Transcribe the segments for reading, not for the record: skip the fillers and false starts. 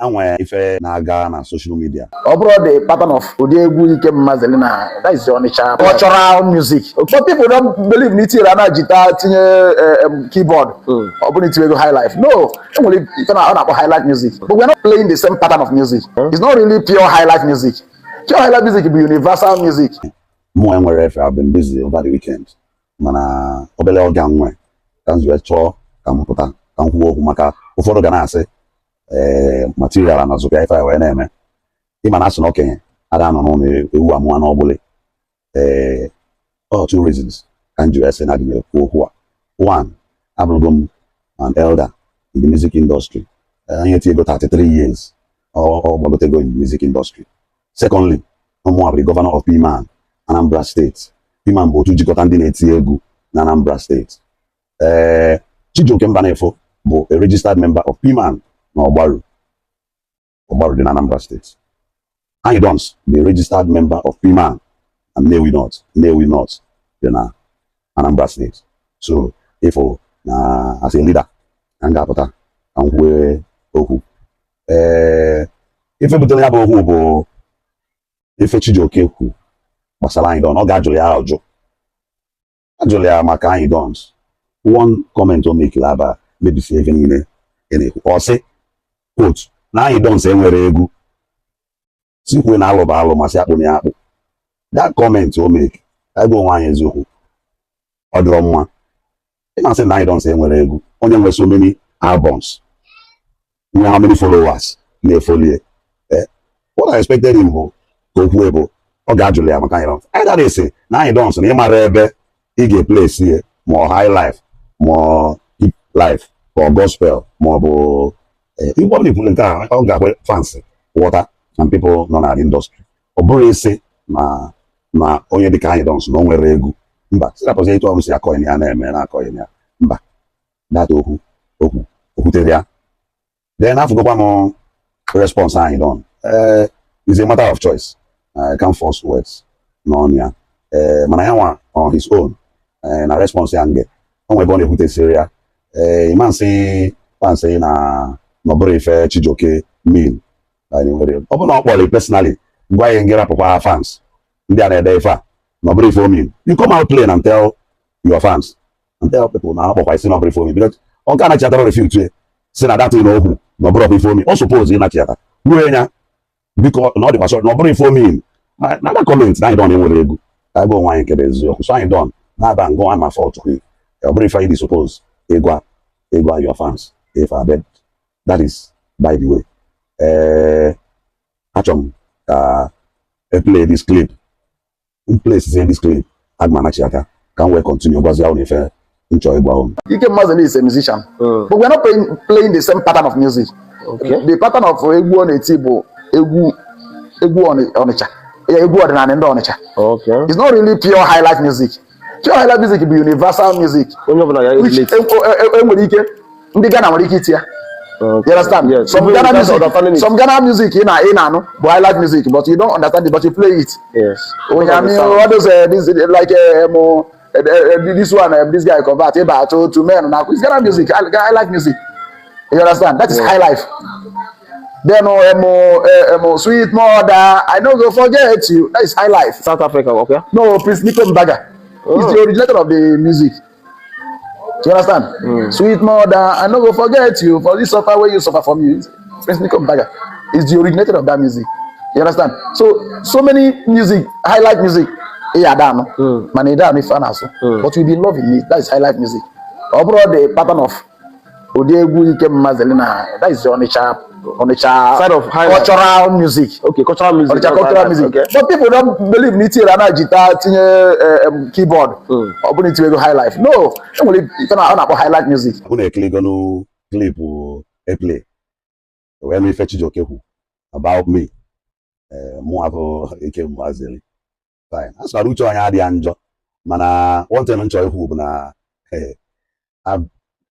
Enwere ife na-aga na social media. Ọ bụrụ the pattern of ụdị egwu Ike Mmazeli na, that is Onitsha cultural music, but people don't believe na itinyere ana jita tinye keyboard, ọ bụrụ itinye ego high life. No, enwere ife na ọ na-akpọ high life music, but we are not playing the same pattern of music. It's not really pure high life music. Pure high life music bụ universal music. Mụ enwere efe. I've been busy over the weekend, mana obere oge a nwe ka m ji wee chọọ ka m pụta ka m kwuo okwu, maka ụfọdụ ga na-asị ee material na zụka ife a wee na-eme. Ịma na asị na okenye ada nọ n'ụlọ ewu amụọ n'ọgbụlị. Ee, all two reasons ka m ji wee sị na adị m ekwu okwu a. One, abụrụgo m an elder in the music industry. Anyị etinyego 33 years, ọ gbagotego in the music industry. Secondly, mụ bụ the governor of PMAN Anambra State. PMAN bụ otu jikọta ndị na-eti egwu na Anambra State. Ee, Chijioke Mbanefo bụ a registered member of PMAN na Ọgbaru. Ọgbaru dị na Anambra State. Anyị Dons bụ a registered member of PMAN na Nnewi North. Nnewi North dị na Anambra State. So ifo na as a leader ka m ga-apụta ka m kwue okwu. Ee, ife butere ya bụ okwu bụ ife Chijioke kwu gbasara Anyị Don. Ọ ga-ajụrụ ya ajụ, ajụrụ ya maka Anyị Dons. One comment o mekiri aba mebisie ife niile ị na-ekwu. Ọ sị, quote, na Anyị Dons enwere egwu, si kwue na alụ bụ alụ, ma si akpụ na ya akpụ. That comment o make, ego onwe anyị eziokwu, ọ dịrọ mma. Ị na-asị na Anyị Dons enwere egwu, onye nwe so many albums, nwe how many followers na-efolie. What I expected him bụ ka o kwuo bụ ọ ga-ajụrụ ya maka Anyị Dons, either they say na Anyị Dons na ịmara ebe ị ga-eplace ihe, ma ọ high life, ma ọ hip life, ka ọ gospel, ma ọ bụ igwe ọbụla ikwuru nke a, ọ ga-akwe fans ghọta and people nọ na industry. Ọ bụrụ isi na onye dịka Anyị Dons na o nwere egwu, mba, sirapụzi etu ọm si akọghị ya na-eme na akọghị ya, mba, data okwu okwu okwutere ya. Then afụgokwa m response Anyị Don. Is a matter of choice. I can't force words n'ọnụ ya. Ee, mana ya nwa on his own, na response ya nge o nwere ebe ọ na-ekwutesiri ya. Ee, ịma nsị pansị na ọ bụrụ ife Chijioke mean anyị nwere. Ọ bụrụ na ọ kpọrọ personally gwa ya, ngị rapụkwa fans ndị a na-ede ife a na ọ bụrụ ife o mean, you come out plain and tell your fans and tell people na akpọkwa isi na ọ bụrụ ife o mean, because ọ ka anachiatara refute ya si na that na okwu na ọ bụrụ ife o mean. Ọ suppose ịnachiata ruo ya, biko, na ọ dịkwa sọ na ọ bụrụ ife o mean na that comment na Anyị Don enwere egwu. Ebe onwe anyị kere eziokwu, so Anyị Don na-aba ngụ ama fault kwe, ọ bụrụ ife anyị dị suppose ịgwa your fans if I bed. That is by the way. Ee, achọrọ m ka e play this clip m play say this clip, aga m anachi aka ka m wee continue gwazie unu ife m chọrọ ịgwa unu. Ike Mmazeli is a musician, but we are not playing the same pattern of music. The pattern of egwu ọ na-eti bụ egwu Ọnịcha, egwu ọdịnala ndị Ọnịcha. It's not really pure high life music. Pure high life music bụ universal music. Onye ọbụla ya which relate. Enwere ike ndị Ghana nwere ike iti ya. You understand? Yes. Some Even Ghana without music, understanding it. some Ghana music ị na-anụ bụ high life music, but you don't understand it, but you play it. Onyami, all those this like this one, this guy convert eba to men now. It's Ghana music, high life music. You understand? That is high life. Then sweet mother, I no go forget you. That is high life. South Africa, okay? No, Prince Nico Mbaga. He's Oh. the originator of the music. Do you understand? Sweet mother, I no go forget you for this suffer wey you suffer for me. Prince Nico Mbaga is the originator of that music. You understand? So many music, high life music, ị ada anụ, mana ị anụ ife a na-asụ, but we be loving it. That is high life music. Ọ bụrụ the pattern of ụdị egwu Ike Mmazeli na, that is Onitsha Side of high life. cultural music. Okay, cultural music. Onitsha Not cultural high life. music. But people don't believe na itinyere ana jita tinye keyboard, ọ bụrụ itinye ego high life. No, enwere ife na ọ na-akpọ high life music. Unu ekiligonu clip e play wee nụ ife Chijioke kwu about me. Ee, mụ abụ Ike Mmazeli, fine, a sịrara uche onye adịghị njọ, mana one thing m chọrọ ikwu bụ na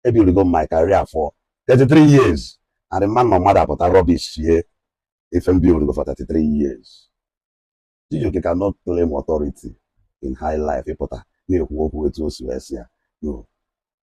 ebuildigo my career for 33 years, and the man nọ mmadụ apụta rubbish ye ife m build for 33 years. Chijioke cannot claim authority in high life ịpụta na-ekwu okwu etu o si wee sị ya. No,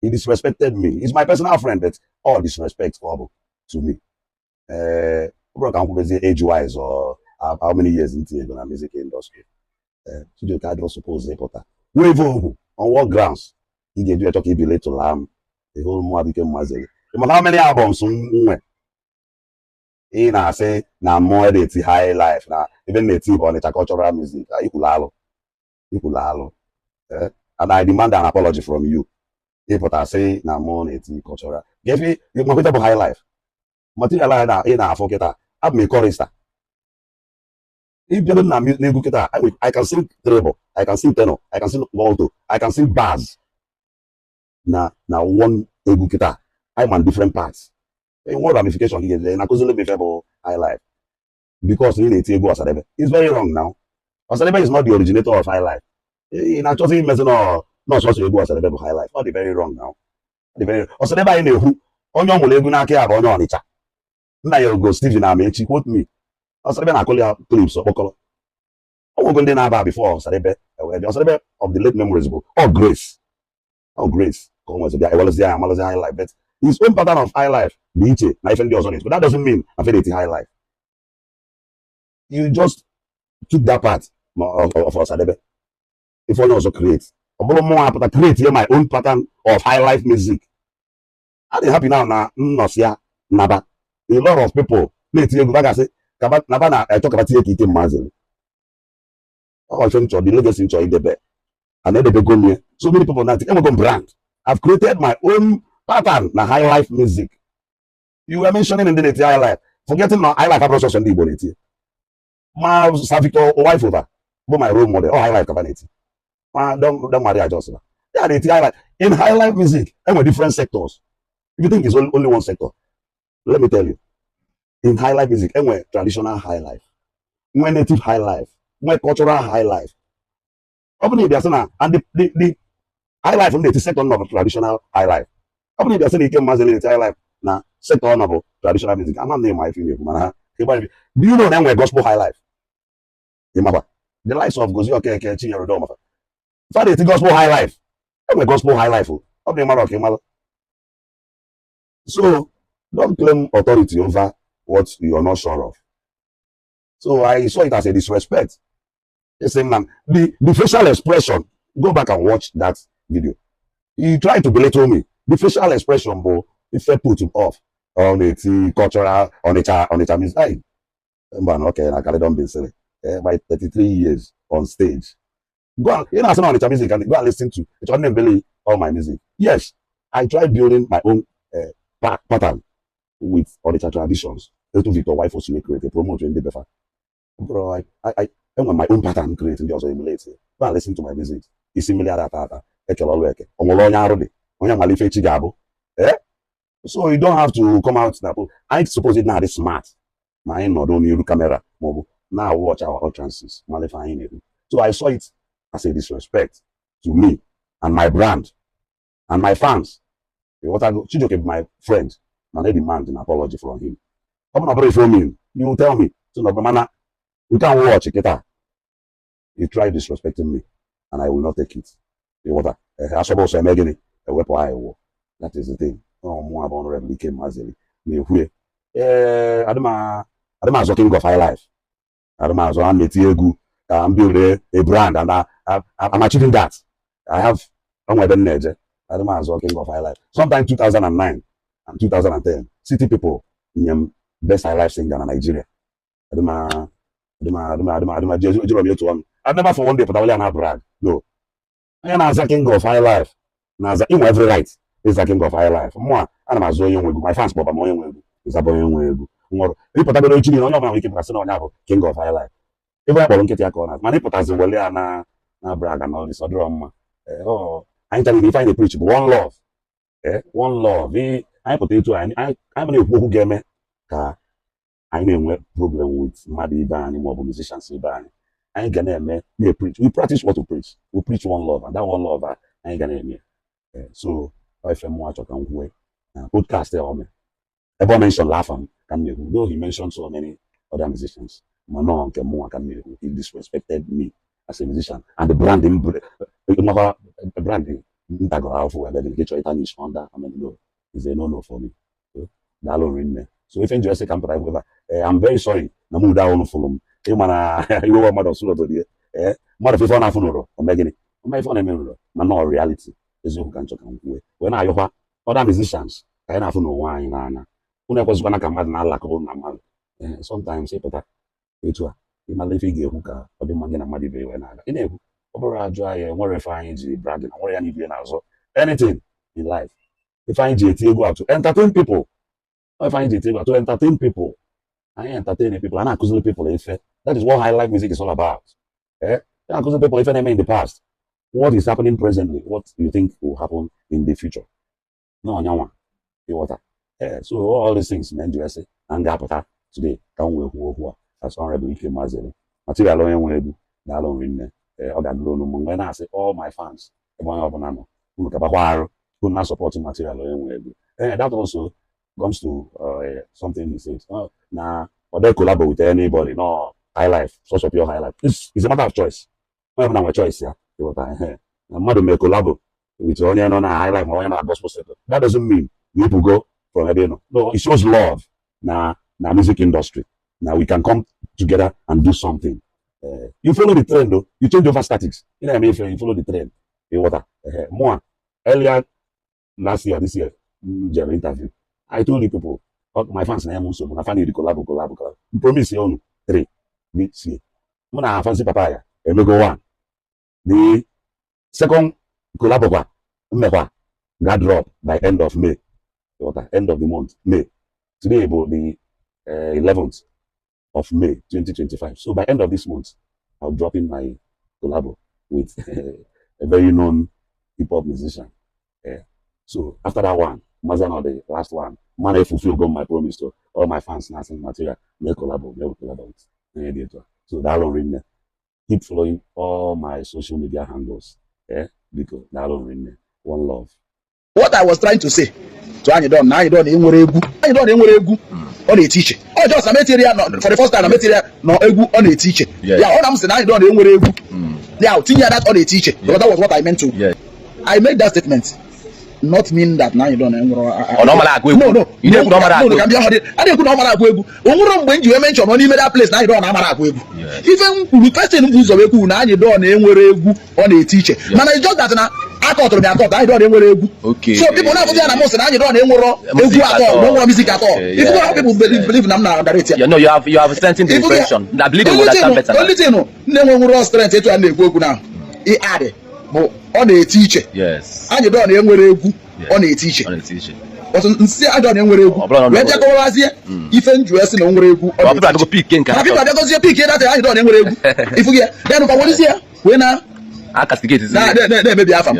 he disrespected me. He's my personal friend, but all disrespect ọ bụ to me. Ee, ọ bụrụ ka m kwubezie age wise or how many years m tinyego na music industry, ee, Chijioke adịrọ suppose ịpụta wee ife okwu. On what grounds ị ga-eji achọ ka ibile tụlaa m ihe ụmụ Ike Mmazeli? Mana how many albums m nwe? Ị na-asị na mmụọ na-eti high life na ebe m na-eti bụ Ọnịcha cultural music. Ikwulu alụ, ikwulu alụ. And I demand an apology from you. Ịpụta sị na mụ na-eti cultural gefe makweta bụ high life material ị na-afụ kịta. Abụ m a chorister. Ịbịado na n'egwu kịta, I can sing treble, I can sing tenor, I can sing alto, I can sing bass na one egwu kịta. I'm on different parts. Enwe ramification gị ga-eje na-akụziri m ife bụ high life because ị na-eti egwu Ọsadebe. It's very wrong now. Ọsadebe is not the originator of high life. Ị na-achọzi imezi nọọsọsọ egwu Ọsadebe bụ high life. Ọ dị very wrong now. Ọ dị very. Ọsadebe anyị na-ekwu, onye ọ mụrụ egwu n'aka ya bụ onye Ọnịcha, nna ya Ogo Steven Amaechi. Quote me, Ọsadebe na-akụli ya clips ọkpọkọrọ. Ọ nwego ndị na-aba before Ọsadebe ewee bịa. Ọsadebe of the late memories bụ all grace, all grace ka o nwezi bịa ewelezi ya amalụzi high life, but his own pattern of high life dị iche na ife ndị ọzọ na-eti. But that doesn't mean na fe na-eti high life. You just took that part of Ọsadebe. Ife onye ọzọ create, ọ bụrụ mụnwa apụta create my own pattern of high life music. I dey happy now na nnọsi ya naba. A lot of people na-eti egwu bagasị naba na-achọ kaba tinye ka Ike Mmazili. Ọ ife nchọ, the legacy nchọ idebe and edebego m ya. So many people na enwego m brand. I've created my own pattern na high life music. You were mentioning ndị na-eti high life, forgetting na high life abụrụ sọsọ ndị Igbo na-eti. Ma Sir Victor Uwaifo bụ my role model, ọ high life kaba na-eti. Ma don Maria Johnson ya na-eti high life. In high life music, enwere different sectors. If you think it's only one sector, let me tell you, in high life music, enwere traditional high life, nwee native high life, nwee cultural high life. Ọ bụrụ na ị bịa sị na and the high life m na-eti sector nọ bụ traditional high life. Ọ bụrụ na ị bịa sị na Ike Mmazili na-eti high life na sector nọ bụ traditional music, ama m na ịma ife ị na-ekwu. Mana ha ịgba, do you know na enwere gospel high life? Ịmakwa the likes of Gozie Okeke, Chinyere Udoma, fa na-eti gospel high life. Enwere gospel high life o. Ọ bụ ịmara ọka ịmara. So don't claim authority over what you are not sure of. So I saw it as a disrespect. The same man, the facial expression, go back and watch that video. He tried to belittle me. The facial expression bụ ife put him off on the cultural Onitsha music. Hey, mba na okay na carry don be silly. By 33 years on stage. Go and you know as Onitsha music and go and listen to Mbele, all my music. Yes, I tried building my own pattern with Onitsha traditions. Etu Victor Uwaifo si create promote ndị befa. Bro, I enwere my own pattern create ndị ọzọ emulate. Go and listen to my music. Isi mmiri ara ata ata ekele ọlụ eke. Ọ nwere onye arụ dị. Onye amala ife echi ga-abụ. Eh? So you don't have to come out na anyị suppose na adị smart ma anyị nọdụ n'iru camera maọbụ na watch our utterances, mala ife anyị na-ekwu. So I saw it as a disrespect to me and my brand and my fans. Ịghọtago? Chijioke bụ my friend, mana I demand an apology from him. Ọ bụ na ọ bụrụ ife o mean, you will tell me. So na ọ bụ mana nke a watch kịta, you try disrespecting me and I will not take it. Ịghọta? Asọba ọsọ eme gịnị? Ewepụ anyị wụ. That is the thing. Ọ mụnwa bụ Honorable Ike Mmazili na-ekwu. Ee, adịm azọ King of High Life. Adịm azọ. A na-eti egwu ka m build a brand and I'm achieving that. I have onwe ebe m na-eje. Adịm azọ King of High Life. Sometime 2009 and 2010, City People nye m best high life singer na Nigeria. Adịm adịm adịm adịm adịm ejiro m etu ọnụ. I never for one day pụtawali ya na brag. No. Onye na-aza King of High Life na-aza inwe every right ịza King of High Life. Mụa ana m azụ onye nwe egwu. My fans kpọba m onye nwe egwu. Ịzaba onye nwe egwu. Nwụrụ. Ịpụtagoro echi niile, onye ọbụla nwere ike pụtasị na onye bụ King of High Life. Ebe ya kpọrọ nkịtị ya ka ọ na mana ịpụtazi wele ya na brag and all this, ọ dịrọ mma. Ee, ọ anyị chara ife anyị na-preach bụ one love. Ee, one love. Anyị pụta etu anyị anyị na-ekwu okwu ga-eme ka anyị na-enwe problem with mmadụ ibe anyị maọbụ musicians ibe anyị. Anyị ga na-eme na-preach. We practice what we preach. We preach one love, and that one love a, anyị ga na-eme. So ọ ife mụnwa chọ ka m kwue na podcast a o mee. Ebe ọ mention laugh m ka m na-ekwu, though he mentioned so many other musicians, ma nọọ nke mụnwa ka m na-ekwu. He disrespected me as a musician and the branding, makwa branding ntagoro afọ ebe dị nke chọrọ ịta niche under. I mean, no, is a no no for me. Daalụ rinne. So ife nji ese ka m pụtara ebe a, I'm very sorry na mụ ahụ fụrụ m. Ịma na iwe mmadụ ọsụ n'obodo ya, ee, mmadụ ife ọ na-afụ n'ụlọ, o mee gịnị? O mee ife ọ na-eme n'ụlọ. Ma nọ reality, eziokwu ka nchọ ka m kwue, wee na-ayọkwa other musicians ka anyị na-afụ n'onwe anyị n'anya. Unu ekwesịkwana ka mmadụ na-alakụrụ na mmadụ. Ee, sometimes ịpụta etu a, ịmala ife ị ga-ekwu ka ọ dị mma gị na mmadụ ibe wee na-aga. Ị na-ekwu, ọ bụrụ ajụ anyị, enwere ife anyị ji bragging, nwere ya na ibie na-azọ anything in life. Ife anyị ji eti egwu a to entertain people. Ọ ife anyị ji eti egwu a to entertain people. Anyị entertain people, a na-akụziri people ife. That is what high life music is all about. Eh, na-akụziri people ife na-eme in the past, what is happening presently, what you think will happen in the future. Na ọnyanwa ịghọta. Eh, so all these things na nji ese na m ga-apụta today ka m wee kwuo okwu a as Honorable Ike Mazeli Material, onye nwe egwu. Daalụ nrinne. Ee, ọ ga-adịrị unu mma. Mgbe na-asị all my fans, ebe onye ọbụla nọ, unu kabakwa arụ, unu na-support Material, onye nwe egwu. Eh, that also comes to something he says, na ọ dey collabo with anybody. No high life, source of pure high life. It's a matter of choice. Onye ọbụla nwere choice ya, ịghọta? Ehe, na mmadụ mee collabo with onye nọ na high life ma onye nọ na gospel sector, that doesn't mean you go from ebe ị nọ. No, it shows love na music industry na we can come together and do something. You follow the trend though, you change over statics. Ị na-eme ife, you follow the trend, ịghọta? Ehe, mụa earlier last year, this year, m jere interview, I told you people, my fans na-eme nsogbu na fan need collabo, collabo, collabo. M promise ya unu three this year. Mụ na Fancy Papaya emego one. The second collabo kwa mmekwa ga drop by end of May, ịghọta? End of the month May. Today bụ the 11th of May 2025. So by end of this month, I'll drop in my collabo with a very known hip hop musician. Yeah. So after that one, Mazan, the last one, man, I fulfill my promise to all my fans now saying Material, make collabo, make collabo with any. So that ring, keep following all my social media handles. Yeah, because that ring, one love. What I was trying to say to Anyị Don na Anyị Don enwere egwu, Anyị Don enwere egwu ọ na-eti iche. Ọ just na metiri ya for the first time na metiri ya nọ egwu ọ na-eti iche. Ya ọ na m sị na Anyị Don enwere egwu ya, tinye ya that ọ na-eti iche, because that was what I meant to. I made that statement not mean that na Anyị Don enwere Ọ na ọ mara agụ egwu? No. Ị na-ekwu na ọ mara No, agụ no, ka m bịa họdị. A na-ekwu na ọ mara agụ egwu. O nwere mgbe m ji wee mention nọ n'ime that place na Anyị Don amara agụ egwu. Ife m kwuru, first thing m bụ ụzọ wee kwuru na Anyị Don enwere egwu ọ na-eti iche, mana it's just that na akọtụrụ m ya akọtụ, Anyị Don enwere egwu. So people na-afụzi ya na mụ sị na Anyị Don enwero egwu atọ, na o nwere music atọ. If you how people believe na m na underrate ya. You know, you have strengthened the impression. I believe they will understand better now. Only thing nne nwe nwere strength etu a na-ekwu okwu na ịadị bụ ọ na-eti iche. Anyị Don enwere egwu ọ na-eti iche. Ọ na-eti iche. Ọtụ nsị Anyị Don enwere egwu Ọ bụrụ na ọ wee bịa kọwazie ife nju esi na o nwere egwu ọ Ọ na-eti bụrụ abịago iche. pick nke Mana ha people abịagozie pick that Anyị Don enwere egwu, ifu gị ya, then ka werezie ya wee na a castigate. Na-emebi afa m.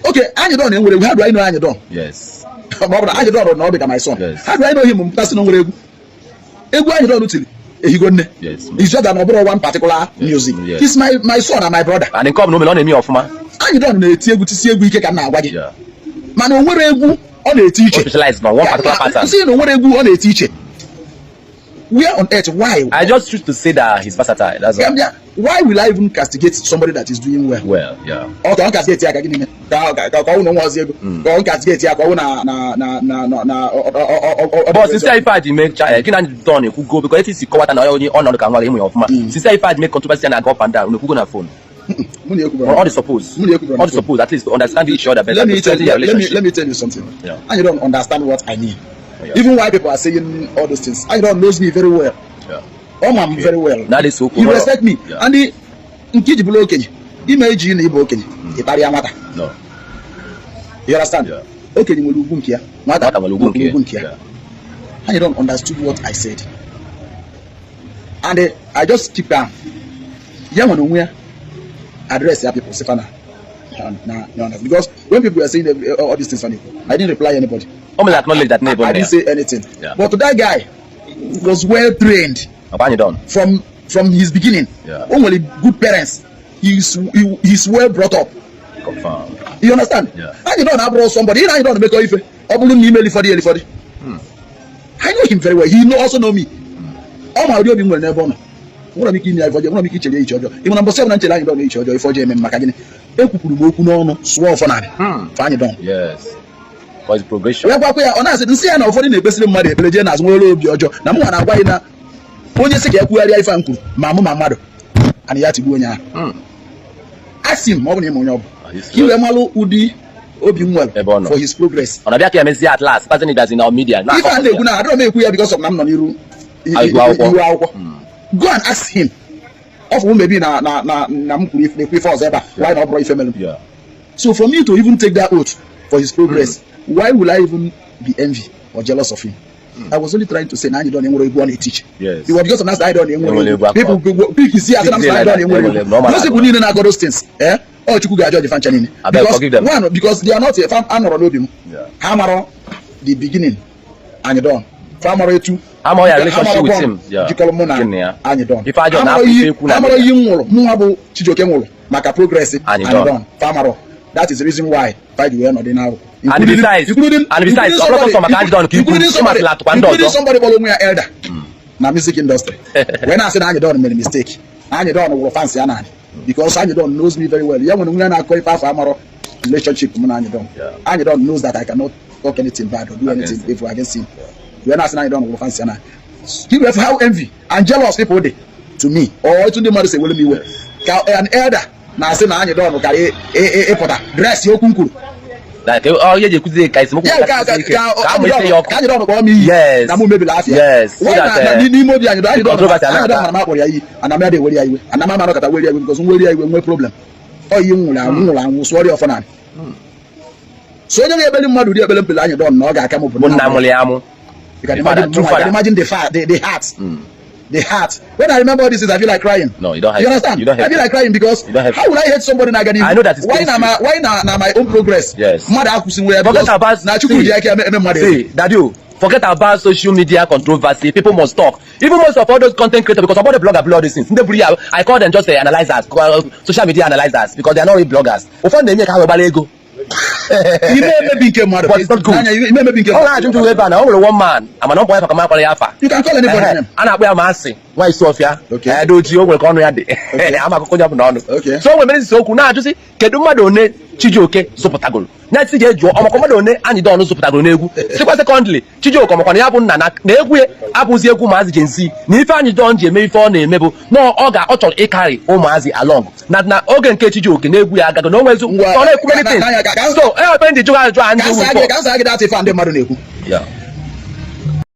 Okay, Anyị Don enwere egwu. How do I know Anyị Don? Ma ọ bụrụ na Anyị Don na ọ dị ka my son. How do I know him? Mpụtasị na o nwere egwu, egwu Anyị Don tiri ehigo nne. It's just that na ọ bụrụ one particular music. He's my son and my brother. And nke ọ bụla o mere, ọ na-eme ya ọfụma. Anyị Don na-eti egwu, tisi egwu ike ka m na-agwa gị. Mana o nwere egwu ọ na-eti O iche. specialize on one particular pattern. Nsị na o nwere egwu ọ na-eti iche, where on earth? Why? I just choose to say that he's versatile. That's all. Gambia, why will I even castigate somebody that is doing well? Well, yeah. Ọ ka ọ castigate ya ka gịnị mee? Ka ọ wụ na onwe ọzọ ego, ka ọ castigate ya ka ọ wụ na na na na na na ọ But since ife a ji mee gị na Don ekwugo, because etu isi kọwata na onye ọnọdụ ka nwa gị ịmụ ya ọfụma. Since ife a ji mee controversy na-aga up and down, unu ekwugo na phone? Mụ na ekwubara. All the suppose. Mụ na ekwubara. All the suppose at least to understand each other better. Let me To tell strengthen your let me relationship. Let me tell you something. And you don't understand what I mean. Even why people are saying all those things, Anyidon knows me very well. Ọ ma m very well. That is so He respect me. And nke iji bụrụ okenye, ime eji na ịbụ okenye ịkparịa nwata. No. You understand? Yeah. Okenye nwere ugwu nke ya, nwata Nwata nwere ugwu nke ya. ya. And you don't understood what I said. And I just keep calm. Ya nwere onwe ya address ya people sịfa na because when people were saying all these things funny, I didn't reply anybody. O mere acknowledge that na I didn't say anything. Yeah. But that guy was well trained Ọkwa Anyị Don. from his beginning. Yeah. O nwere good parents. He's well brought up. Confirm. You understand? Yeah. Anyị Don abụrụ somebody. Ị na Anyị Don mekọ ife. Ọ bụrụ na ime elifọdị elifọdị. I know him very well. He also know me. Ọ ma ụdị obi m nwere n'ebe ọ nọ. Nwere m ike ime ya ife ọjọọ, nwere m ike ichere ya iche ọjọọ. Ị nwere mbọsị ọbụla nchere Anyị Don iche ọjọọ, ife ọjọọ eme m. Maka gịnị? Ekwupụrụ m okwu n'ọnụ, sụọ ọfọ narị. For Anyị Don. For his progression. Wee gwakwa ya, ọ na-asị nsị ya na ụfọdụ na-ekpesịrị mmadụ ekpere jee n'azụ nwere obi ọjọọ, na mụ nwa na-agwa gị na onye sị ka e kwugharịa ife a m kwuru, ma mụ ma mmadụ ana ya tigbuo onye ahụ. Asị m, ma ọ bụ na ịma onye ọ bụ, ka i wee malụ ụdị obi m nwere Ebe ọ nọ. for his progress. Ọ na-abịa ka ya mezie at last passing it as in our media. Ife a na-ekwu na adọrọ m ekwu ya because of na m nọ n'iru Ihu akwụkwọ. Ihu akwụkwọ. Go and ask him. Ọ fụ maybe na m kwuru na-ekwu ife ọzọ ebe a, why na ọ bụrụ ife mere. So for me to even take that oath for his progress, why will I even be envy or jealous of him? I was only trying to say na Anyidons enwere egwu ọ na-etichi. Yes. It was because of na Anyidons enwere Enwere egwu. egwu akọ. People go pick isi asị na Pick Anyidons like enwere that, egwu. enwere egwu. Those people niile na-akọ those things, eh? Ọ Chukwu ga-ajọ fancha niile. Abeg, Because forgive them. one, because they are not if anọrọ n'obi m. Ha marọ the beginning Anyidons. Fa marọ etu. Ama ya Ha relationship marọ with bond him. Yeah. jikọrọ mụ na Gịnị ya? Anyidons. Ife ajọ Ha na marọ apụ iyi ife ekwu na ha marọ iyi m nwụrụ, mụnwa bụ Chijioke nwụrụ maka progress Anyidons. Anyidons. Fa marọ. That is the reason why fa ji wee nọdị n'akụkụ. And besides, ọ bụrụ sọ maka Anyidons ka ikwu, ịmasịla atụkwa ndị including ọzọ. Somebody kpọrọ onwe ya elder na music industry wee na-asị na Anyidons mere mistake, na Anyidons wụrụ fans ya naanị because Anyidons knows me very well. Ya nwere onwe ya na-akọ ife afọ amarọ relationship m na Anyidons. Anyidons knows that I cannot talk anything bad or do anything Against him. Evil against him. Wee na-asị na Anyidons wụrụ fans ya naanị. Give you how envy and jealous people dị to me or etu ndị mmadụ si ewere m iwe ka an elder na-asị na Anyidons kara ịpụta dress okwu m kwuru. Like, ọ ihe eji ekwuzi ka esemokwu Ya ka kachasị ike. ka Ka amụ ise ya ọkụ. ka Anyidons kpọọ m iyi na mụ mebiri afịa. So Why that, na n'ime obi Anyidons Anyidons controversy Anyidons ana-ata. mara m akpọrọ ya iyi, ana m ya ewere ya iwe, ana m amanọkọta were ya iwe, because nwere ya iwe nwee problem. Ọ iyi m nwụrụ anwụ, nwụrụ anwụ sụọrọ ya ọfọ naanị. So onye ga-ekpeli mmadụ ụdị ekpere mpele Anyidons na ọ ga-aka m bụ Bụ nna mụrụ ya amụ. You can The father, imagine, true I can father. imagine the heart. The heart. When I remember all this, I feel like crying. No, you don't have You understand? You don't have I feel like crying because You don't have how will I hate somebody na agadi? I know that it's Why na painful. my why na my own progress? Mmadụ akwụsị nwe ya Forget because about na Chukwu see, ji aka eme mmadụ eze. See, Daddy o, forget about social media controversy. People must talk. Even most of all those content creators, because about the blogger blog all these things. Ndị buru ya, I call them just analyzers, social media analyzers, because they are not real bloggers. Ụfọdụ na-eme ka ha wee gbara ego. Ime emebi nke mmadụ. But it's not good. Anya, ime emebi nke Ọ mmadụ. na-ajụ njụ ebe a na o nwere one man, amana ọ bụ ya ka ma akpọrọ ya afa. You can call anybody Ehe, name. a na-akpọ ya ma asị nwa isi ọfịa. Edoji o nwere ka ọnụ ya dị ama akụkọ onye ọ bụla ọnụ. So o nwere mere nsi okwu na-ajụsị kedu mmadụ one Chijioke zụpụtagoro na si jee jụọ ọmakwa mmadụ one Anyidons zụpụtagoro n'egwu. Sikwa secondly, Chijioke ọmakwa na ya bụ nna na egwu ya abụzi egwu ụmụazị Gen Z, na ife Anyidons ji eme ife ọ na-eme bụ na ọ ga ọ chọrọ ịkarị ụmụazị along na oge nke Chijioke na egwu ya agago na o nwezu Ngwa, ọ na-ekwu many things. n'anya, So e ebe ndị jụrụ ajụjụ a ndị Ka nsa gị that ife a ndị mmadụ na-ekwu.